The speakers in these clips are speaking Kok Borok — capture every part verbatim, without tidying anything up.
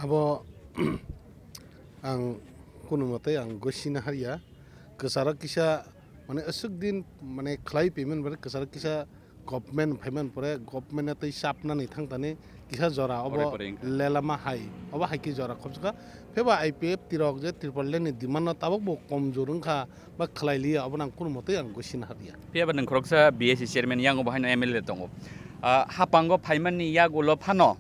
Bo ang kunu mwtai ang gosina harya. Kwcharo kisa, mane, aswk din, mane, khlai payment, mane, kwcharo kisa government phaimani pore government tei chapnani thangtani kisa jora obo Ore pore wngkha. Lelama hai, obo hai khe jora khobjkha. Pheba I P F T rok je Tripura ni demand no tabuk bo komjor wngkha ba khlai liya, obo nang kunu mwtai ang gosina harya. Phiyaba nwng khoroksa B S C chairman, yango bo haino M L A tongo. Ah, hapango phaimani yagulo phano,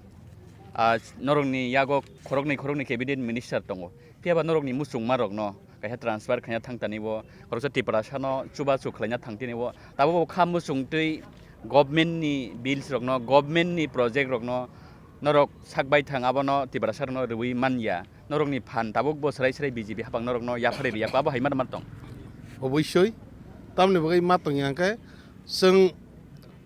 ah, norokni yago khoroknwi khoroknwi cabinet minister tongo. Phiyaba norokni muchungmarokno kaisa transfer khaina thangtani bo, khoroksa Tiprasano chubachu khlaina thangtini bo. Tabuk bo kha muchungtwi government ni bills rokno, government ni project rokno norok sak baithang abono Tiprasarokno rwui manya. Norokni phan tabuk bo swrai swrai B J P hapang norokno yapharwi rwya, abo hai ma tong? Obosoi, tamni bagwi ma tongya hwnkhe chwng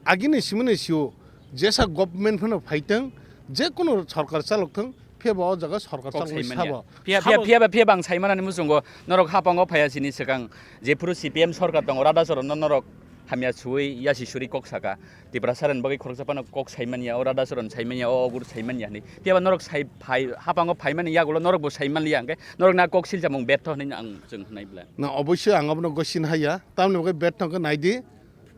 agini simini sio jesa government phano phaitwng, je kono sorkar chalok thwng, phiyaba o jaga sorkar Kok chalokni sai manya. sabo. Phiya, Sabo phiya, phiya ba, phiya bang sai manani muchungo norok hapango phaiya sini swkang jephuru C P M sorkar tongo, Radhacharanno norok hamya suwi yasi suri kok saka. Tiprasarani bagwi khoroksa phano kok sai manya, o Radhacharan sai manya, o Ogur sai manya hinwi. Phiya ba norok sai phai, hapango phaimani yagulo norok bo sai manliya, hwnkhe norok na kok silchamung betho hinwi ang chwng hwnai bwla. Na obosoi ang abono gosina haiya, tamni bagwi betho hwnkhe naidi.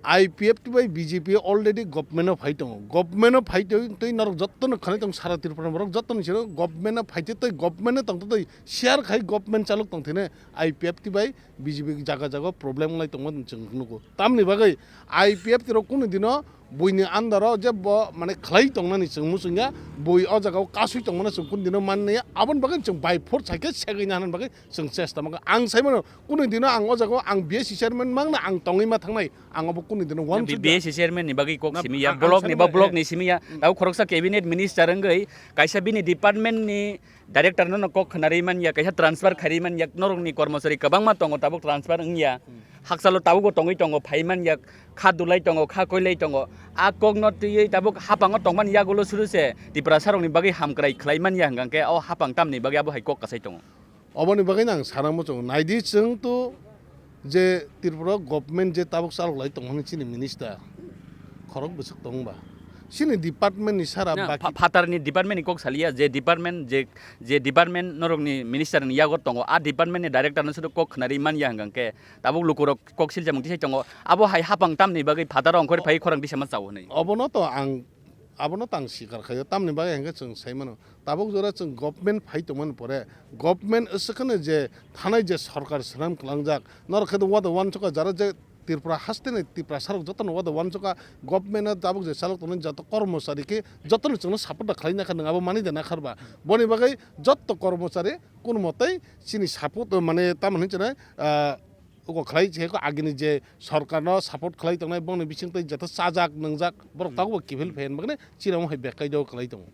I P F T bai B J P already government o phai tongo. Government o phai twi, twi norok jotto no khwnai tong sara Tripura borok jotto ni siro government o phai twi, twi government o tong twi share khai government chalok tong thine I P F T bai B J P jaga jaga problem lai tongma chwng nugo. Tamni bagwi I P F T rok kunu dino buini under o je bo mane khlai tongnani chwng muchungya, bui o jaga o kasui tongmano chwng kunu dino manliya, aboni bagwi chwng by force hai khe segwi nani bagwi chwng chesta mangkha. Ang sai mano kunu dino ang o jaga o ang B S C chairman mangna ang tongwi ma thangnai. Ang abo kunu dino Yang uansukya. B S C chairman ni bagwi kok Na, simi ya, ang, ang block ni saimano, ba block eh, ni simi ya. Mm. Tabo khoroksa cabinet minister wngwi kaisa bini department ni director no kok khwnarwi man ya, kaisa transfer khairwi man ya, norok ni kormochari kwbangma tongo tabuk transfer wng ya. Mm. Hakchalo tabuk bo tongwi tongo, phai man ya, kha dulai tongo, kha koilai tongo. A kok no twiwi tabuk hapango tongmani yagulo suru se Tiprasa rok ni bagwi hamkrai khlai man ya hwnkha khe o hapang tamni bagwi abo hai kok kasai tongo. Oboni bagwi ang sana muchungo. Naidi chwng to je Tripura government je tabuk chalok lai tongmani chini minister khorok bwswk tong ba. Chini department ni sara Na, baki pha-, phatar ni department ni kok saliya, je department, je, je department norok ni minister ni yago tongo, a department ni director no sudu kok khwnari man ya hwnkha khe tabuk lukurok kok silchamung tisai tongo. Abo hai hapang tamni bagwi phatar ongkhor phai khorang tisama chao hinwi. Obono to ang Abono tang sikar khaio, tamni bagwi hwnkhe chwng sai mano. Tabuk jora chwng government phai tongmani pore, government aswk kheno je thanai je sorkar swnam kwlangjak, norok khe wada uansukha jara je Tripura haste ni Tiprasa rok jotono wada uansukha, government no tabuk je chalok tongnai joto kormochari khe jotono chwngno support da khlai nakha, nwng abo mani da nakharba. Boni bagwi joto kormochari kunu motai chini support mane tamo hinwi chwnai, ah, Uko khlai se ko agini je sorkarno support khlai tongnai bongni bisingtwi joto chajak nwngjak borok Hmm. tabukbo kiphil Hmm. phayan bagwi chini omo hai bek kaido khlai tongo.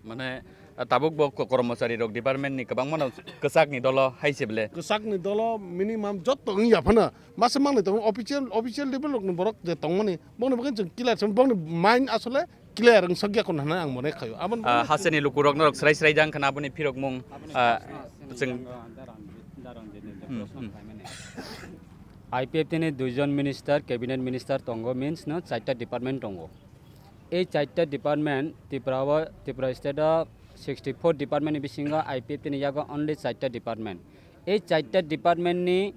Mane, ah, tabuk bo ko-, kormochari rok department ni kwbangma no kwchak ni dolo hai se bele. Kwchak ni dolo minimum jotto wngya phano masa mangnai tongo official, official level rok ni borok je tongmani bongni bagwi chwng clear se bongni mind asole clear wngsok ya kono hwnwi ang mone khaio. Aboni Ah, bagwi haseni lukurok norok srai srai jang khana aboni phirok mung, ah, chwng Hmm, hmm. I P F T ni duijon minister, cabinet minister tongo, means no charta department tongo. Ei charta department Tripura o, Tripura state o sixty four department ni bisingo I P F T ni yago only charta department. Ei charta department ni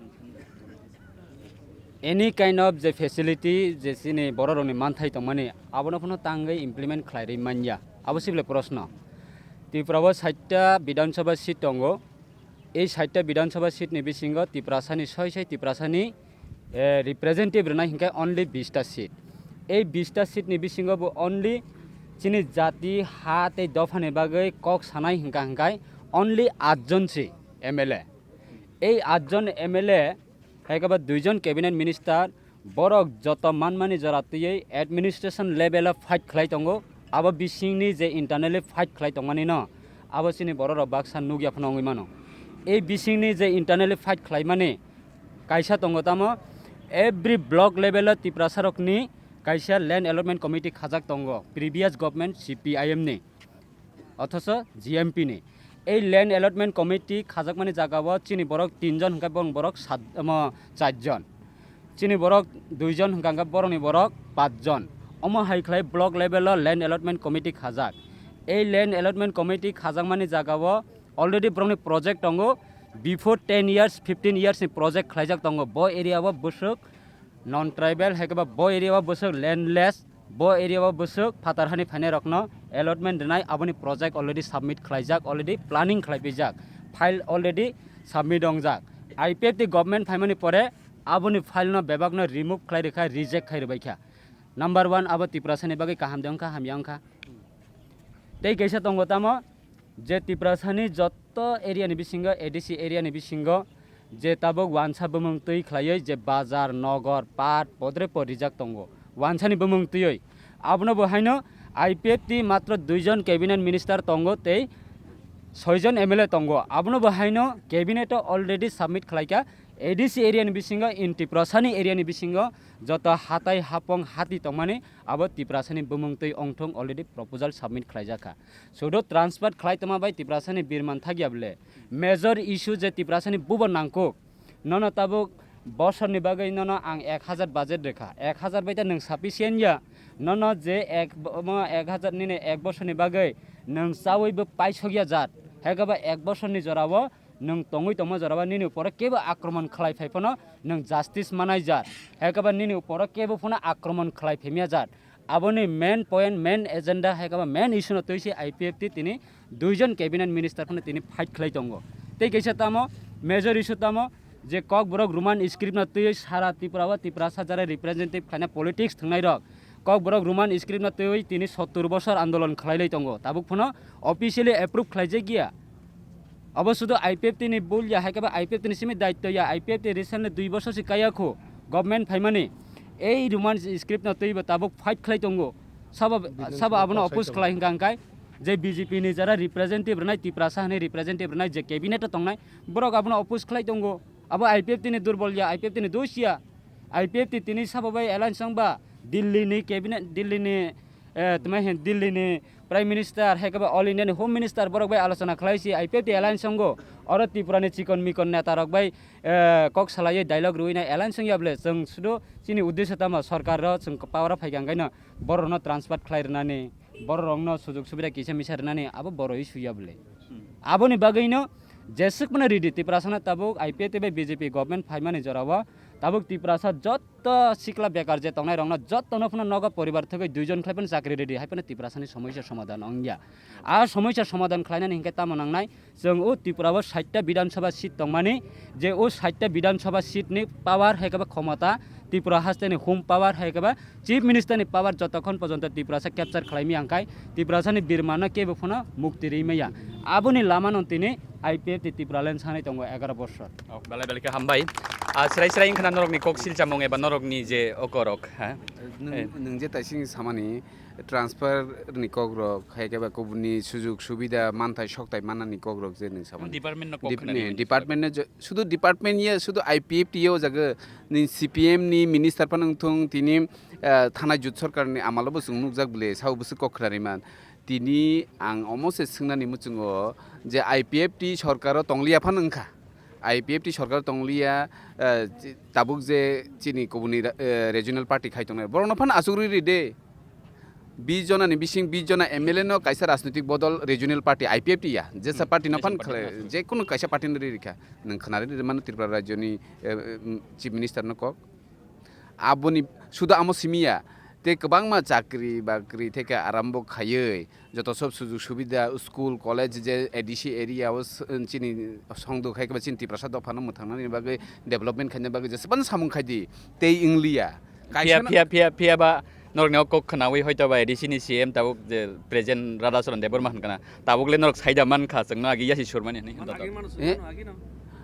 any kind of je facility je chini borok rokni manthai tongmani abono phano tangwi implement khlai rwi manya, abo sibole proshno. Tripura o sait ta Bidhan Sabha seat tongo. Ei sait ta Bidhan Sabha seat ni bisingo Tiprasani soi soi Tiprasani, eh, representative rwnai hinkhe only bish ta seat. Ei bish ta seat ni bisingo bo only chini jati ha tei dophani bagwi kok sanai hinkha hinkhai only atjon si M L A. Ei atjon M L A, hai khe ba duijon cabinet minister, borok joto manmani jora twiwi administration level o fight khlai tongo. Abo bisingni je internally fight khlai tongmani no, abo chini borok rok baksa nukya phano wngwi mano. Ei bisingni je internally fight khlaimani kaisa tongo tamo, every block level o Tiprasa rokni kaisa land allotment committee khajak tongo previous government C P I M ni. Othocho G M P ni. Ei land allotment committee khajakmani jagao chini borok tinjon hwnkhe bong borok sat, omo, charjon. Chini borok duijon hwnkha hwnkhe borokni borok pachjon. Omo hai khlai block level o land allotment committee khajak. Ei land allotment committee khajakmani jagao already borokni project tongo, before ten years, fifteen years ni project khlaijak tongo. Bo area o bwswk non tribal, hai khe ba bo area o bwswk landless, bo area o bwswk phatar hani phainai rokno allotment rwnai, aboni project already submit khlaijak, already planning khlai pijak, file already submit wngjak. I P F T government phaimani pore aboni file no bebak no remove khlai rwkha, reject khai rwbaikha. Number one, abo Tiprasani bagwi kaham de wngkha, hamya wngkha. Tei kaisa tongo tamo, je Tiprasani jotto area ni bisingo, A D C area ni bisingo, je tabuk wansa bumung twi khlaiwi je bazar, nogor, pat, podre pod rijak tongo, wansani bumung twiwi. Abono bo haino I P F T matro duijon cabinet minister tongo tei soijon M L A tongo. Abono bo haino cabinet o already submit khlaikha, A D C area ni bisingo, in Tiprasani area ni bisingo joto hatai hapong hati tongmani abo Tiprasani bumung twi ongthong already proposal submit khlaijakha. Sudu transfer khlai tongma bai Tiprasani birman thakya bole. Major issue je Tiprasani bubo nangkuk. Nono tabuk bosorni bagwi nono ang ek hazar budget rwkha. Ek hazar bai ta nwng sufficient ya. Nono je ek bo-, mo ek hazar nini ek bosorni bagwi nwng chawi bo paisokya jat. Hekaba ek bosorni jorao nwng tongwi tongma jorao nini uporo kebo akromon khlai phai phano nwng justice manai jat. Hekaba nini uporo kebo phano akromon khlai phaimya jat. Aboni main point, main agenda, hai khe ba main issue no twi se I P F T tini duijon cabinet minister phano tini fight khlai tongo. Tei kaisa tamo major issue tamo je Kokborok Roman script no twiwi sara Tripura o Tiprasa jara representative khlaina politics thwngnai rok Kokborok Roman script no twiwi tini sottur bosor andolon khlai lai tongo. Tabuk phano officially approve khlai jak ya. Abo sudu I P F T ni bul ya, hai khe ba I P F T ni simi daityo ya, I P F T recently dui bosor se kaya khu government phaimani. Ei Roman script no twibo tabuk fight khlai tongo. Sabo, sabo abono oppose khlai hwnkha hwnkhe je B J P ni jara representative rwnai, Tiprasa hani representative rwnai je cabinet o tongnai, borok abono oppose khlai tongo. Abo I P F T ni durbol ya, I P F T ni dos ya. I P F T tini sabo bai alliance wng ba Delhi ni cabinet, Delhi ni, eh, tma hin Delhi ni Prime Minister, hai khe ba All India ni Home Minister borok bai alochona khlai si I P F T alliance wngo. Oro Tripura ni chikon mikon neta rok bai, eh, kok salaiwi dialogue rwui nai alliance wngya bole. Chwng sudu chini uddesho tamo, sorkar ro chwng power o phaikha hwnkhe no borok no transfer khlai rwnani, borok rok no sujug subida kisa misa rwnani abo borok issue ya bole. Aboni bagwi no jeswk mano ready Tiprasa no tabuk I P F T bai B J P government phaimani jorao tabuk Tiprasa jotto sikla bekar je tongnai rokno jottono phano nogo poribar thwgwi duijon khlai phano chakri ready hai phano Tiprasani somosya somadhan wngya. A somosya somadhan khlainani hinkhe tamo nangnai, chwng o Tripura o sait ta Bidhan Sabha seat tongmani, je o sait ta Bidhan Sabha seat ni power hai khe ba khomota Tripura haste ni home power hai khe ba Chief Minister ni power jotokhon porjonto Tiprasa capture khlaimaya hwnkhe Tiprasa ni birmano kebo phano mukti rwi maya. Aboni lama no tini I P F T Tipraland sanai tongo egaroh bosor. Oh, belai belai khe hambai. Ah, srai srai wngkha na norokni kok silchamung eba norokni je okorok, ha? Nwng, Eh. Nwng je taising samani transfer ni kokrok, hai khe ba kubuni sujug subida manthai soktai manani kokrok je nwng samani. Department no kok Dep-, khwnani ne, mani department no je, sudu department ya, sudu I P F T ya o jaga ni C P M ni minister phano wngthung tini, eh, thanai jut sorkar ni amalo bo chwng nukjak bole, sao bwswk kok khwnani man. Tini ang omo se swngnani muchungo je I P F T sorkar o tongliya phano wngkha. I P F T sorkar tongliya, eh, chi-, tabuk je chini kubuni ra-, eh, regional party khai tongnai, borokno phano achuk rwi ride. Bis jona ni bising bis jona M L A no kaisa rajnitik bodol regional party I P F T ya, jesa Hmm, party no kaisa phan party khle-, no. Jekunu kaisa party no ri rikha. Nwng khwnari rwmano Tripura rajyoni, eh, eh, chief minister no kok. Aboni sudu amo simi ya, tei kwbangma chakri bakri theke arambo khaiwi joto sob sujug subida, school, college je A D C area o s-, chini songdo khai khe ba chini Tiprasa dophano mwthangnani bagwi, development khaina bagwi jesebani samung khai di, tei wngliya. Phiya, kaisa phiya, phiya, phiya ba norokni o kok khwnawi hoito ba A D C ni C M tabuk je present Radhacharan Debbarma hwn kana, tabuk le norok saida man kha, chwngno agi yasi surmani hwnwi hwn. Eh?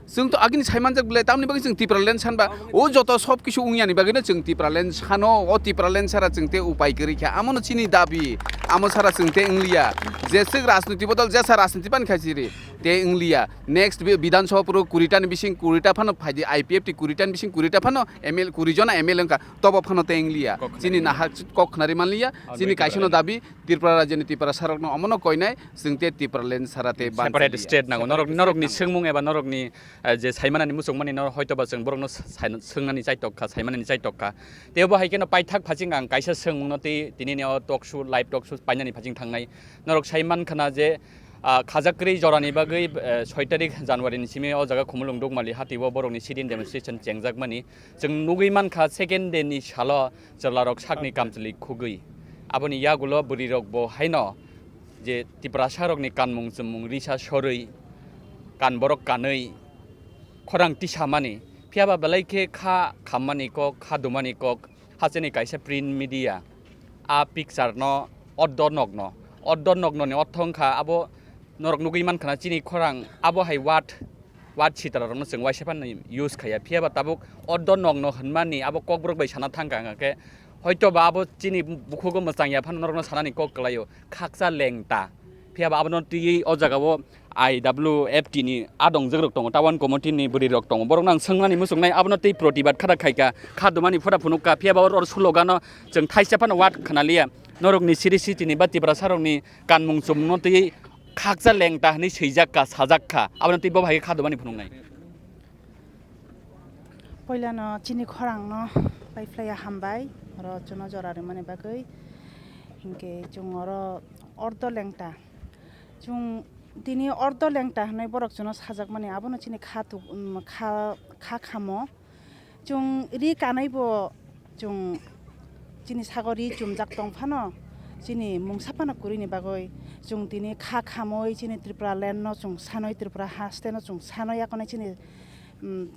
Chwng to agini saimanjak bwle, tamni bagwi chwng Tipraland sanba. O joto sob kisu wngyani bagwino chwng Tipraland sano, o Tipraland sara chwng te upai kwrwi kha. Amono chini dabi, amo sara chwng te wngliya. Jeswk rajniti bodol, jesa rajniti pan kha chiri, te wngliya. Next bi-, Bidhan Sabha puro kuri ta ni bising kuri ta phano phaidi, I P F T kuri ta ni bising kuri ta phano M L, kuri jona M L A wngkha, tobo phano te wngliya. Kok khwnari Chini manliya. Nahar kok khwnari manliya, Ang chini bai kaisano Tipraland. Dabi, Tripura rajyoni Tiprasa rokno omono koinai, chwng te Tipraland sara te ban Separate chiliya. State nango. Norok, Separate norokni state nango. Swngmung eba norokni eh, je saimanani muchungmani no hoito ba chwng borokno sai-, swngnani chaitok kha, saimanani chaitok kha. Tei bo hai kheno paithak phaching ang kaisa swngmungno tei tinini o talk show, live talk show painani phaching thangnai. Norok sai man khana je, ah, khajakrwi jorani bagwi, eh, soi tarik January ni simi o jaga Khumulwng Dukmali hati o borokni sit-in demonstration chengjakmani. Chwng nugwi mankha second day ni salo chwlarok sakni kamchwlwi khugwi. Aboni yagulo bwrwirok bo haino je Tiprasa rokni kanmung chumung risa sorwi, kan borok kanwi khorang tisamani, phiyaba belai khe kha khammani kok, kha dumani kok, hacheni kaisa print media a picture no ordo nokno, ordo nokno ni ortho wngkha abo norok nugwi mankha na chini khorang abo hai word, word sitra rokno chwng waisa phano use khaiya, phiyaba tabuk ordo nokno hwnmani abo kokborok bai sana thangkha, hwnkha khe hoito ba abo chini bukhugo mwchangya phano norokno sanani kok kwlaio, khaksa lengta. Phiyaba abono twiwi o jagao I W F T ni adongjwk rok tongo, town committee ni bwrwi rok tongo, borokno ang swngnani muchungnai, abono tei protibad khata khaika, kha dumani phura phunukka, phiyaba oro slogan no chwng thaisa phano word khwnaliya, norokni siri sitini ba Tiprasa rokni kanmung chumungno twiwi khaksa lengta hwnwi swijak kha, sajak kha, abono tei bo hai khe kha dumani phunuknai. Poilano chini khorangno paiphlaiya hambai, oro chwngno jora rwmani bagwi. Hinkhe chwng oro ordo lengta, chwng tini ordo lengta hwnwi borok chwngno sajakmani, abono chini kha tu-, um, kha, kha khamo. Chwng ri kanaibo chwng chini sago ri chumjak tong phano, chini mungsa phano kwrwini bagwi chwng tini kha khamwi chini Tripura land no chwng sanwi, Tripura haste no chwng sanwi, yakonai chini, um,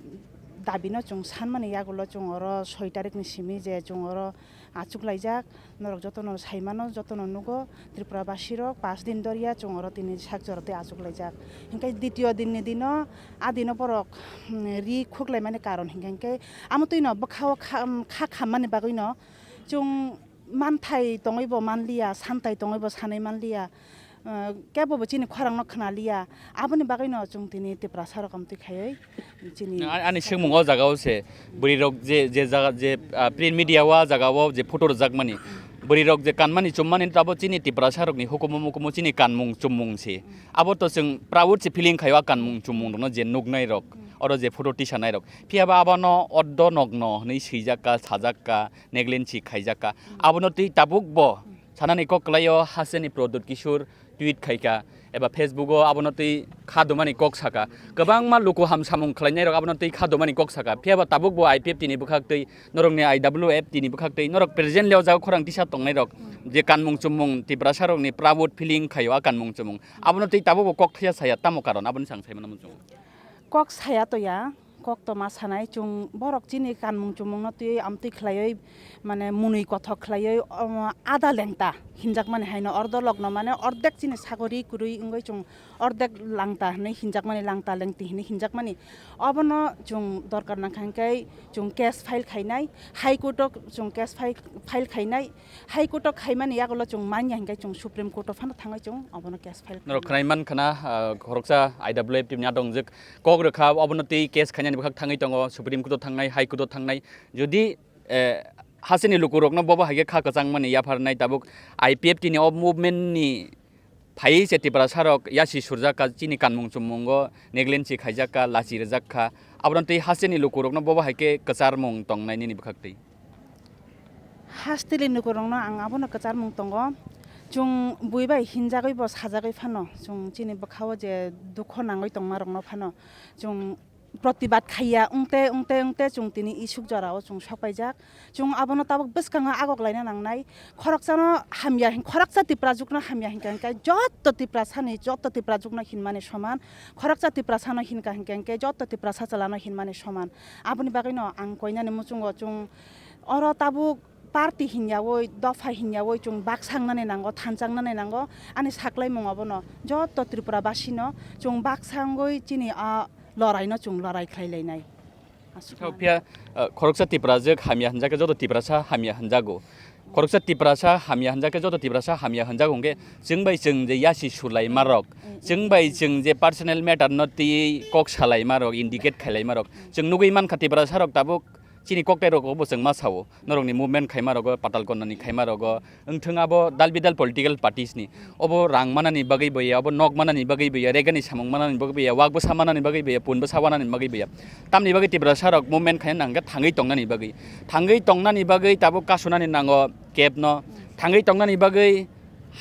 dabi no chwng sanmani yagulo chwng oro soi tarik ni simi je chwng oro achuklaijak. Norok jotono saimano, jotono nugo, Tripura basirok pas din doriya chwng oro tini sak jora tei achuklaijak. Hinkhe ditiyo dinni dino, a dino borok, hmm, ri khuklaimani karon hinkhe, hinkhe amo twino bwkhao kha, kha khammani bagwino chwng manthai tongwibo manliya, santai tongwibo sanwi manliya. Ah, kebo bo chini khorang no khna liya, aboni bagwi no chwng tini Tiprasa rok amtwi khaiwi chini A-, ani swngmung o jaga o se, bwrwi rok je, je jaga je, ah, print media o a jaga o je photo rwjak mani, bwrwi rok je kanmani chummani abo chini Tiprasa rok ni hukumu mukumu chini kanmung chummung se, abo to chwng proud se feeling khaio a kanmung chummung rok no je nuknai rok, oro je photo tisanai rok, phiya ba abo no ordo nokno hinwi swijak ka, sajak ka, negligence khaijak ka, abo no twi tabuk bo sanani kok kwlaio, hasteni Pradyot Kishore tweet khaika eba Facebook o abono twi kha dumani kok saka. Kwbangma luku ham samung khlainai rok abono twi kha dumani kok saka. Phiya ba tabuk bo I P F T ni bwkhak twi, norokni I W F T ni bwkhak twi, norok presently o jaga khorang tisa tongnai rok je kanmung chumung Tiprasa rokni proud feeling khaio a kanmung chumung. Abono twi tabuk bo kok thaya saya tamo karon aboni sang sai mano muchung. Kok saya to ya, kok to ma sanai, chwng borok chini kanmung chumungno twiwi amtwi khlaiwi, mane, mwnwi kothok khlaiwi, omo, ada lengta hinjakmani haino, ordo lokno, mane, ordek chini sagori kwrwi wngwi chwng ordek langta hinwi hinjakmani, langta lengti hinwi hinjakmani. Obono chwng dorkar nangkha hinkhe chwng case file khainai, High Court o chwng case file, file khainai, High Court o khaimani yagulo chwng manya hinkhe chwng Supreme Court o phano thangwi chwng obono case file khainai. Norok khwnai man khana, ah, khoroksa I W F T ni adongjwk kok rwkha, obono twi case khainani bwkhak thangwi tongo, Supreme Court o thangnai, High Court o thangnai. Jodi, eh, hasteni lukurokno bobo hai khe kha kwchangmani yapharnai, tabuk I P F T ni o movement ni phaiwi se Tiprasa rok yasi surjak kha, chini kanmung chummungo negligence khaijak kha, lachi rwjak kha, abono twi hasteni lukurokno bobo hai khe kwcharmung tongnai nini bwkhak twi. Hasteni lukurokno ang abono kwcharmung tongo, chwng bui bai hinjagwi bo sajagwi phano, chwng chini bwkhao je dukho nangwi tongmarokno phano chwng protibad khaiya, wngte, wngte, wngte chwng tini isuk jorao chwng sokpaijak. Chwng abono tabuk bwskango agok laina nangnai. Khoroksano hamya hin-, khoroksa Tiprajwkno hamya hinkha hinkhe joto Tiprasani, joto Tiprajwkno hinmani soman. Khoroksa Tiprasano hinkha hinkhe hinkhe joto Tiprasa chwlano hinmani soman. Aboni bagwino ang koinani muchungo chwng oro tabuk party hinyawi, dopha hinyawi chwng baksa wngnani nango, thansa wngnani nango. Ani saklaimung abono joto Tripura basino chwng baksa wngwi chini a loraino chwng lorai khlai lainai. Aswk Thaw mano. Phiya, uh, khoroksa Tiprajwk hamya hwnjakhe joto Tiprasa hamya hwnjago. Khoroksa Tiprasa hamya hwnjakhe joto Tiprasa hamya hwnjago hwnkhe chwng bai chwng je yasi sulaimarok, mm, mm, chwng bai mm, chwng je personal matter no twiwi kok salaimarok, indicate khailaimarok, mm, chwng nugwi mankha Tiprasarok tabuk Chini koktai rogo bo chwng ma sao, norokni movement khaima rogo, Patal Konna ni khaima rogo, wngthwng abo dal bidal political parties ni, obo rang manani bagwi bo ya, obo nok manani bagwi bo ya, regani samung manani bagwi bo ya, wak bwsa manani bagwi bo ya, pun bwsa wanani bagwi bo ya. Tamni bagwi Tiprasa rok movement khaina nangkhe thangwi tongnani bagwi, thangwi tongnani bagwi tabuk kasunani nango kep no, thangwi tongnani bagwi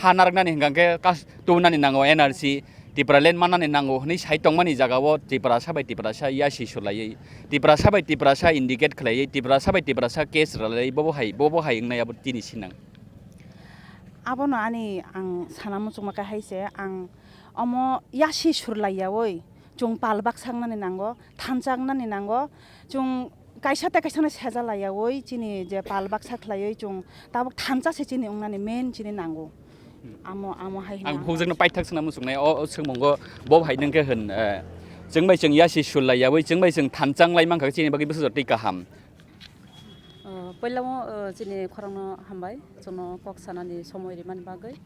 ha narwknani hwnkha khe kas-, tubunani nango N R C, Tipraland mannani nango hwnwi sai tongmani jagao Tiprasa bai Tiprasa yasi sulaiwi, Tiprasa bai Tiprasa indicate khlaiwi, Tiprasa bai Tiprasa case rwlaiwi, bobo hai, bobo hai wngnai abo tini sinang. Abono ani ang sana muchungma khe hai se, ang omo yasi surlaiyawi chwng pal baksa wngnani nango, thansa wngnani nango, chwng kaisa tei kaisa no seja laiyawi chini je pal baksa khlaiwi chwng tabuk thansa se chini wngnani main chini nango. Amo, amo hai hwnna ang hukjakno paithak swnam muchungnai, o, o swngmungo bo hai nung khe hwn, eh, chwng bai chwng yasi sul laiyawi, chwng bai chwng thansa wnglai mankha, chini bagwi bwsajak twi kaham. O, puila o, o, chini khorangno hambai, chwngno kok sanani somoi rimani bagwi.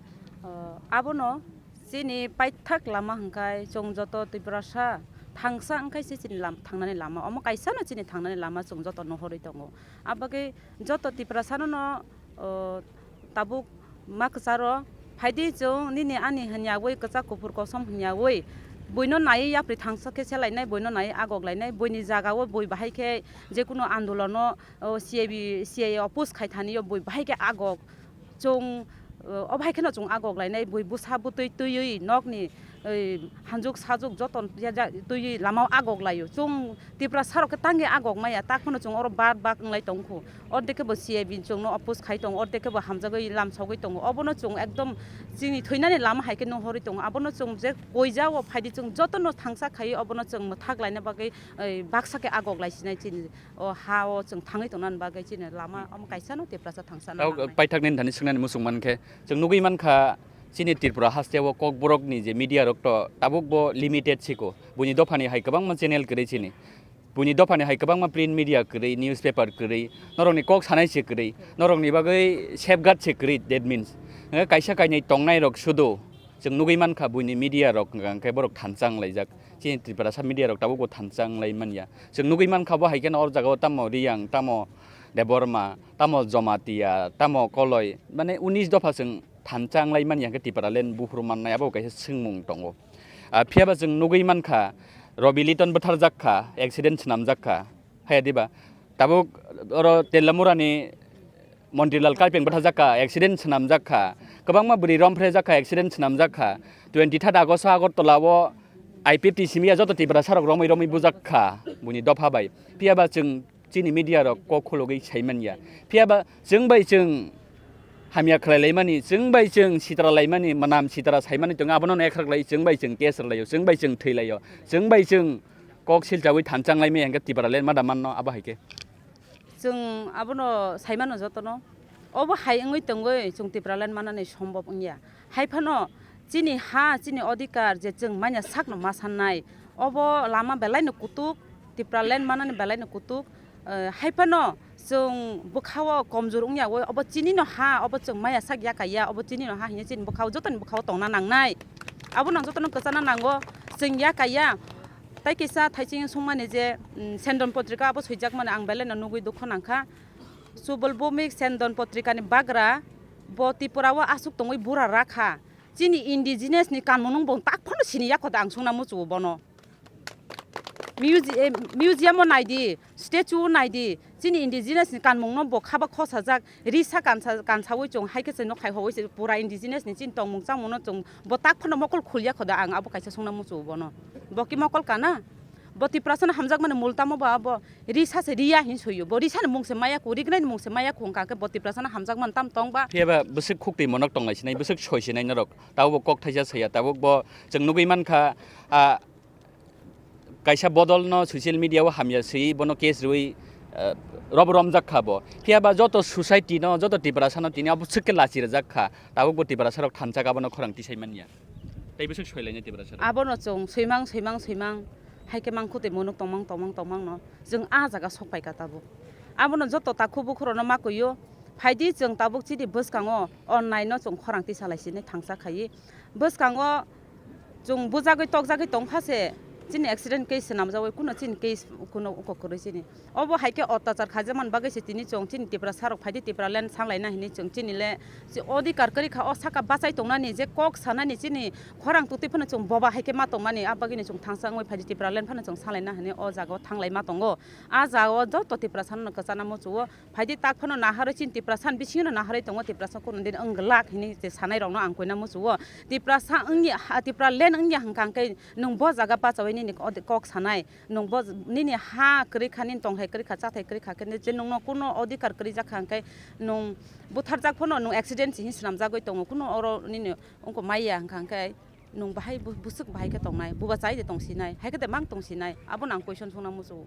O, abono chini paithak lama hwnkhe chwng joto Tiprasa thangsa wngkhe se chini lam-, thangnani lama. Omo kaisano chini thangnani lama chwng joto nuhorwi tongo. Abagwi joto Tiprasano no, o, tabuk ma kwcharo phaidi chwng nini ani hwnyawi kwchak kuphur kosom hwnyawi buino naiwi yapri thangsa khe selainai, buino naiwi agok lainai, buini jagao bui bahai khe jekunu andolono, o, C I B, C I A oppose khai thani o bui bahai khe agok. Chwng, o, obo hai kheno chwng agok lainai, bui bwsa bwtwi twiwi nokni, oi, hanjuk sajuk joto ya ja twiwi lamao agok laio. Chwng Tiprasa rok khe tangwi agok maya, tak phano chwng oro bak bak wnglai tong kho. Ordek khe bo C I B chwngno oppose khai tongo, ordek khe bo hamjagwi lam sogwi tongo. Obono chwng ekdom chini thwinani lama hai khe nuhorwi tongo. Abono chwng je koijao phaidi chwng jotono thangsa khai obono chwng mwthak laina bagwi, oi, baksa khe agok lai sinai chini. O ha o chwng thangwi tongnani bagwi chini lama omo kaisano Tiprasa thangsa na Tabuk nangnai. Paithakni thani swngnani muchung mankhe, chwng nugwi mankha, chini Tripura hasteo Kokborokni je media rok to tabuk bo limited siko. Buini dophani hai kwbangma channel kwrwi chini. Buini dophani hai kwbangma print media kwrwi, newspaper kwrwi, norokni kok sanai se kwrwi, norokni bagwi safeguard se kwrwi, that means. Hwnkhe kaisa kainwi tongnai rok sudu chwng nugwi mankha, buini media rok hwnkha hwnkhe borok thansa wnglaijak. Chini Tiprasa media rok tabuk bo thansa wnglai manya. Chwng nugwi mankha bo hai kheno or jagao tamo Riyang, tamo Debbarma, tamo Jamatia, tamo Koloi, mane unis dopha chwng thansa wnglai manya hwnkhe Tipraland buphuru mannai, abo kaisa swngmung tongo. Ah, phiyaba chwng nugwi mankha, Robi Liton bwtharjak kha, accident swnamjak kha, haya diba? Tabuk oro Tellamurani Montrilal Karpeng bwthajak kha, accident swnamjak kha. Kwbangma bwrwi romphre jak kha, accident swnamjak kha. Twenty third August o Agartala o I P F T simi ya joto Tiprasa rok romwi romwi bujak kha buini dopha bai. Phiya ba chwng chini media rok kok khulugwi sai man ya. Phiya ba chwng bai chwng hamya khlai lai mani, chwng bai chwng sitra lai mani, mwnam sitra sai mani tongo, abono no ekrak lai, chwng bai chwng case rw lai o, chwng bai chwng thwi lai o, chwng bai chwng kok silchawi thanchang lai maya hwnkhe Tipraland ma da manno abo hai khe. Chwng abono sai mano jotono. Obo hai wngwi tongwi chwng Tipraland manani sombhob wngya. Hai phano chini ha, chini odhikar je chwng manya sakno ma sannai. Obo lama belai no kutuk, Tipraland manani belai no kutuk. Eh, hai phano chwng bwkhao komjor wngya, obo chini no ha, obo chwng manya sak ya kaiya, obo chini no ha hinya chini bwkhao, jotoni bwkhao tongna nangnai. Abono jotono kwchana nango, chwng ya kaiya. Tai kisa thaiching songmani je, mm, Sendon Potrika abo swijakmani ang belai no nugwi dukho nangkha. Subol Bhumik Sendon Potrikani bagra bo Tripura o aswk tongwi bura rakha. Chini indigenous ni kanmung nung bo tak phano sini yakho da ang sungna muchungo bono. Musi-, eh, museum o naidi, statue o naidi, chini indigenous ni kanmung no bo khaba khosajak, risa kansa, kansawi chwng hai khe se nok hai hoi se pura indigenous ni chini tongmung chamung no chwng bo tak phano mokol khulya khoda ang abo kaisa sungna muchungo bono. Bo ki mokol kana? Bo Tiprasa no hamjak mani mul tamo ba abo risa se riya hin soyo. Bo risa ni mung se maya ku, rignai ni mung se maya ku hwnkha khe bo Tiprasa no hamjak mani tam tong ba? Phiya ba bwswk khuk twi monok tong lai sinai, bwswk soi sinai norok. Tabuk bo kok thaisa saya, tabuk bo chwng nugwi mankha, ah, kaisa bodol no social media o hamya swi bono case rwi, eh, rob romjak kha bo. Phiya ba joto society no, joto Tiprasa no tini abo swk khe lachi rwjak kha. Tabuk bo Tiprasa rok thansa abono khorang tisai manya. Tei bwswk soi lainai Tiprasa rok. Abono chwng swimang, swimang, swimang hai khe mangkhu tei monok tongmang, tongmang, tongmang no chwng ah jaga sok pai kha tabuk. Abono joto takhu bukhuro no ma kwio. Phaidi chwng tabuk chini bwskango onnai no chwng khorang tisa lai sini thangsa khai. Bwskango chwng bujagwi tokjagwi tongkha se, Chini accident case swnamjawi kuno chini case kuno uko kwrwi chini. Obo hai khe ottachar khaijakmani bagwi se tini chwng chini Tiprasa rok phaidi Tipraland sanglaina hinwi chwng chini le si odhikar kwrwi kha, o saka bachai tongnani je kok sanani chini khorang twtwi phano chwng boba hai khe ma tongmani, a bagwino chwng thangsa wngwi phaidi Tipraland phano chwng sanglaina hinwi o jaga o thanglai ma tongo. A jaga o joto Tiprasa no kwchana muchungo. Phaidi tak phano naharwi chini Tiprasa ni bisingo no naharwi tongo, Tiprasa kuno din wng glak hinwi je sanai rok no ang koina muchungo. Tiprasa wngya, ha, Tipraland wngya hwnkha hwnkhe nwng bo jaga bachawi nini kok sanai, nwng bo nini ha kwrwi kha, nini tongthai kwrwi kha, chathai kwrwi kha, khe je nwng no kuno odhikar kwrwi jak kha hwnkhe nwng butharjak phano nwng accident se hinwi swnamjagwi tongo, kuno oro nini wngkha maya hwnkha hwnkhe nwng bahai bu-, bwswk bahai khe tongnai, buba chai de tong sinai, hai khe de mang tong sinai, abono ang question sungna muchungo.